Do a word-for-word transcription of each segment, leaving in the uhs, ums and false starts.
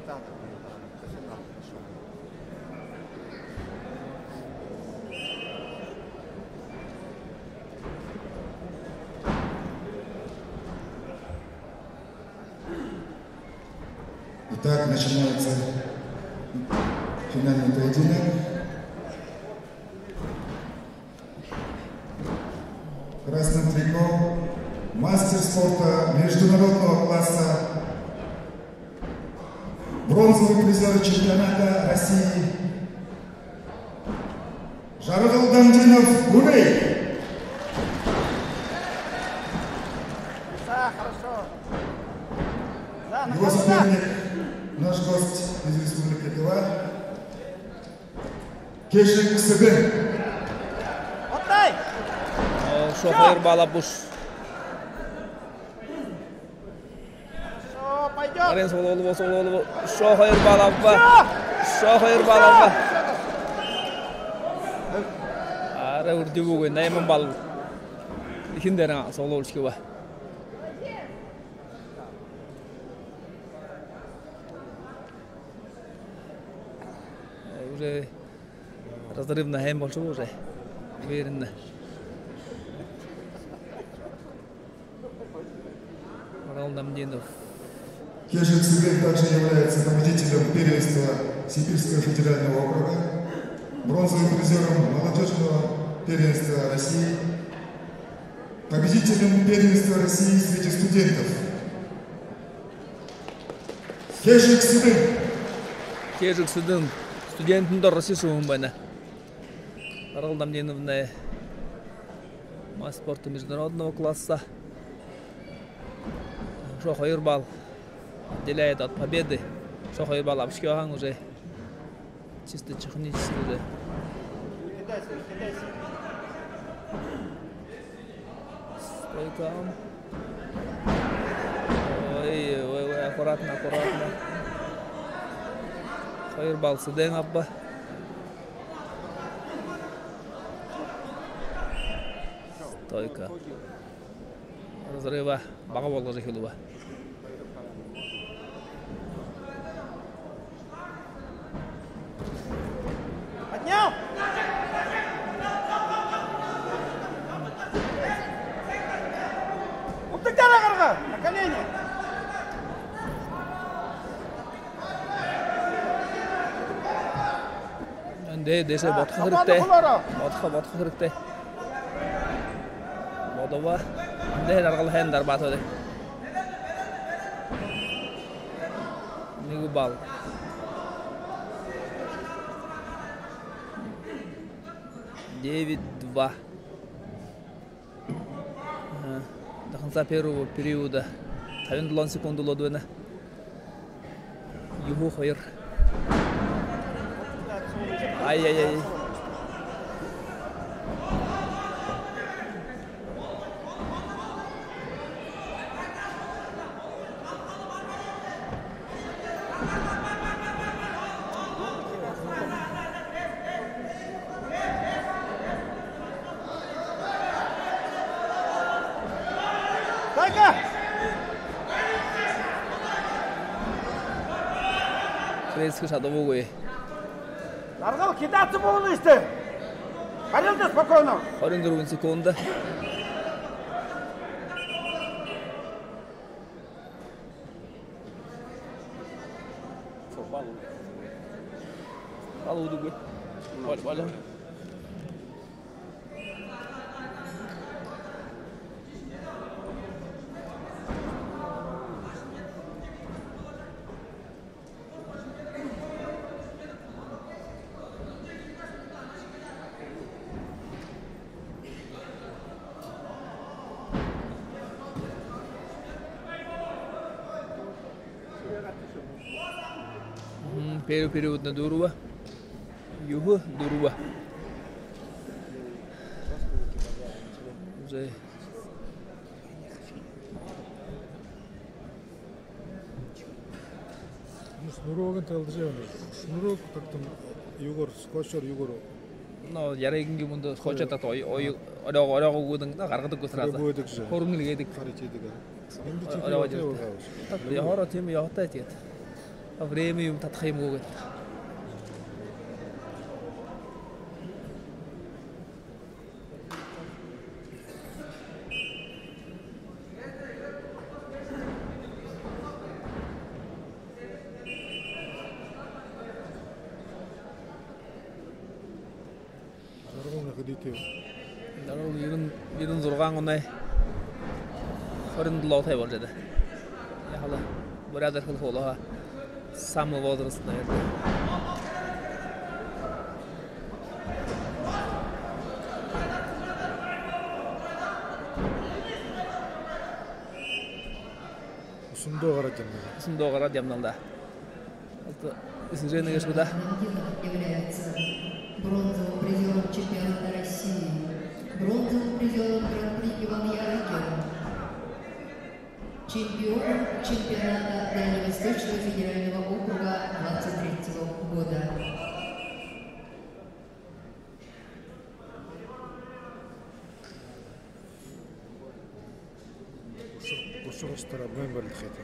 Итак, начинается финальный поединок. В красном трико мастер спорта международного класса, бронзовый призёр чемпионата России Жаргал Дамдинов, Губей. Да, хорошо. Да, на Его кого, да? Соперник, наш гость из Республики Тыва, Кежик Цыден. Отдай! О, шо, хоёр балл абыш. Хорошо, пойдёт. Арен, суглуулба, суглуулба. Шо, хоёр балл абаба. Всё! Шо, хоёр балл абаба. Всё, всё. Арай үрдибэгүй, найман балл. Эхин дээрээ суглуулшхиба. Уже разрыв на һайн болошоо уже. Уверенно. Жаргал Дамдинов. Кежик Цыден также является победителем первенства Сибирского федерального округа, бронзовым призёром молодёжного первенства России, победителем первенства России среди студентов. Кежик Цыден. Кежик Цыден. Студентнүүдтэ Росси шүүһэн байна. Жаргал Дамдиновнай мастер спорта международного класса. Шо, хоёр балл отделяет от победы. Шо, хоёр балл абашхиһан уже. Чисто технически уже. Стойка. Ой, ой, ой, аккуратно, аккуратно. Хоёр балл Цыден абаба. Стойка. Разрыва бага болгожо эхилбэ. Поднял! Үбдэгдэ, гарга! На колени! Эндэ дээшээ бодохо хэрэгтэй. Бодохо, бодохо хэрэгтэй. Бодобо. Эндэ Жаргал һайн дарбаад байна. Нэгэ балл. Девять два. Э, до конца первого периода табин долоон секунда болоод байна. Юһэ хоёр. Ай-яй-яй. Тайка! Фрейск шадабагүй. Жаргал, кидаться болоо штэ. Барил даа спокойно. Хорин дүрбэн секунда. Балл үгы. Бол, бол. Мгм, первый период на дурва. Юһэ дурва. Уже. Ну, шнурок тэлдэжэ байна. Шнурок как-то юугээр, скотчоор юугээр. Но, ярыгынь юумэндэ скотчоор тата ой, ой, орёо, орёо гүдэн, да, гаргадаггүй сразу. Гүйдэг жэ. Хурган лэ гэдэг. Харитидаг. Эндэ чи орёо яатай гү? Так, яаһаар тиимэ яатай тиигээд. Время юм татаха юм гү гээд. Даргал нэгэ хэдытэй? Даргал ерэн, ерэн зургаан оной. Хорин долоотой болжо байна. Яахалаа, буряадаар хэлэхэ болоо һаа, самый возрастной. Усандаа гараад ябана. Усандаа гараад ябана л даа. Эсэжэнэ гээшэ гү даа. Является бронзовым призёром чемпионата России, бронзовым призёром Гран-при Иван Ярыгин, чемпионом чемпионата Дальневосточного федерального округа двадцать третьего года. Бушуу, бушуу устар обмен барилдахыт.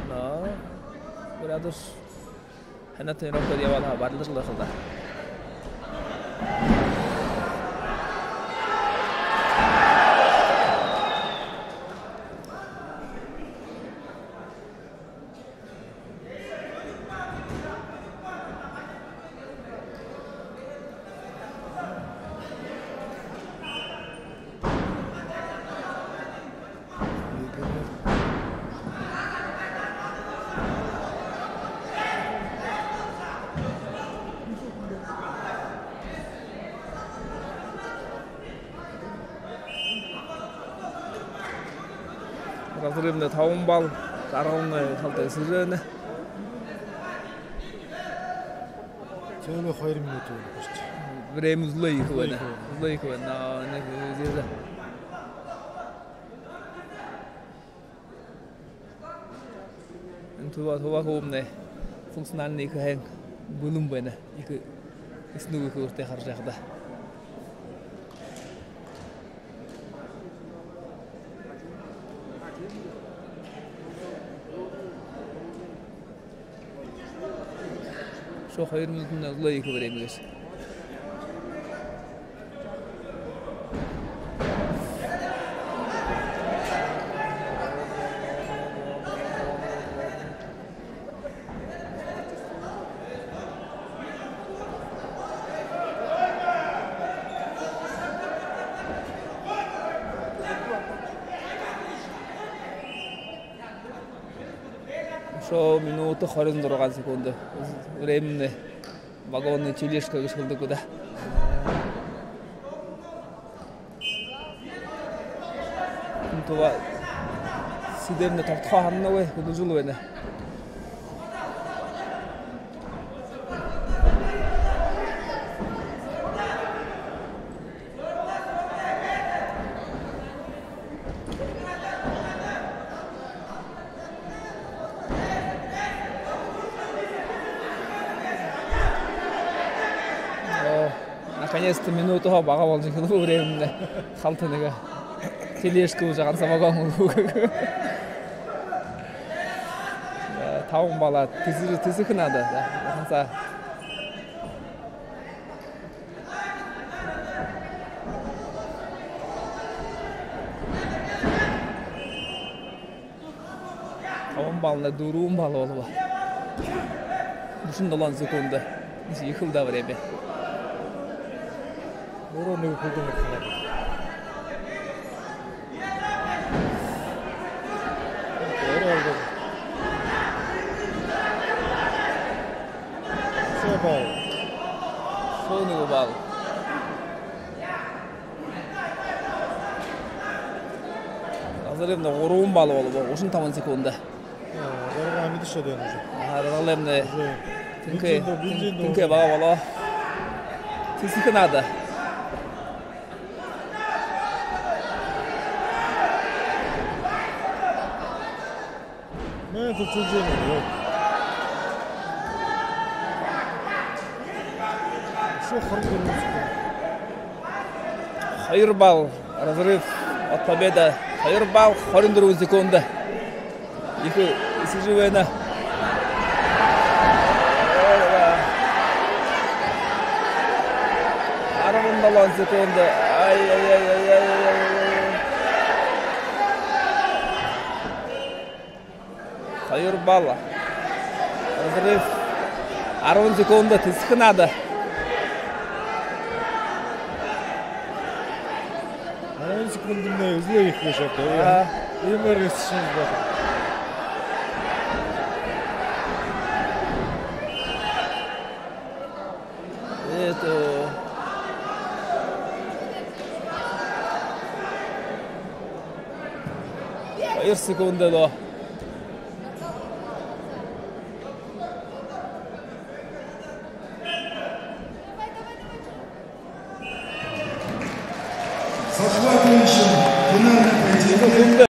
Но, градус хана тренировка ябаал һаа, барилдажал байха л даа. Разрывнай табан балл, Жаргалнай талатай эсэжэнэ. Целых хоёр минута байна почти. Время злое ехэ байна. Злое ехэ байна. Злое ехэ байна. Аа, нэгэ зэзэ. Энэ Тува, Тува хүбүүмнай функциональный ехэ һайн бэлэн байна. Ехэ эсэнүүг ехэ уртаа харжа яахада. Шо хоёр минутын злое ехэ время гээшэ. Шо минута хорин зургаан секунда. Временный вагонный тележка гэжэ хэлэдэг гү даа. Тува Сэдэевнай тогтохоо һанаагүй, хүдэлжэл байна. О, наконец-то минутаһаа бага болжо эхилбэ, временэй. Халта нэгэ тележка уже, ганса вагон үлгүүгээ. Э, табан балл. Тэсэ-, тэсэхэ надо, да, ганса. Табан баллнай дүрбэн балл болобо. Дүшэн долоон секунда. Ехэл даа время. Өөрөө нэгэ хүлдэн гаргана. Өөрөө алга. Шо балл. Шо нэгэ балл. Разрывнай гурбан балл болобо, гушан табан секунда. Э, Жаргал амидашоод байна уже. Аа, Жаргалнай. Уже. Тэнхээ, бензин дуу, бензин дуу. Тэнхээ бага болоо. Тэсэхэ надо. Мэн тутулжа байна. Шо хорин дүрбэн секунда. Хоёр балл. Разрыв от победы. Хоёр балл, хорин дүрбэн секунда. Ехэ эсэжэ байна. Долоон секунда. Ай, ай, ай, ай, ай, ай, ай. Хоёр балл. Разрыв. Арбан секунда тэсэхэ надо. Арбан секундын злой их вышел, да? Имэр исчез. Это хоёр секунда до.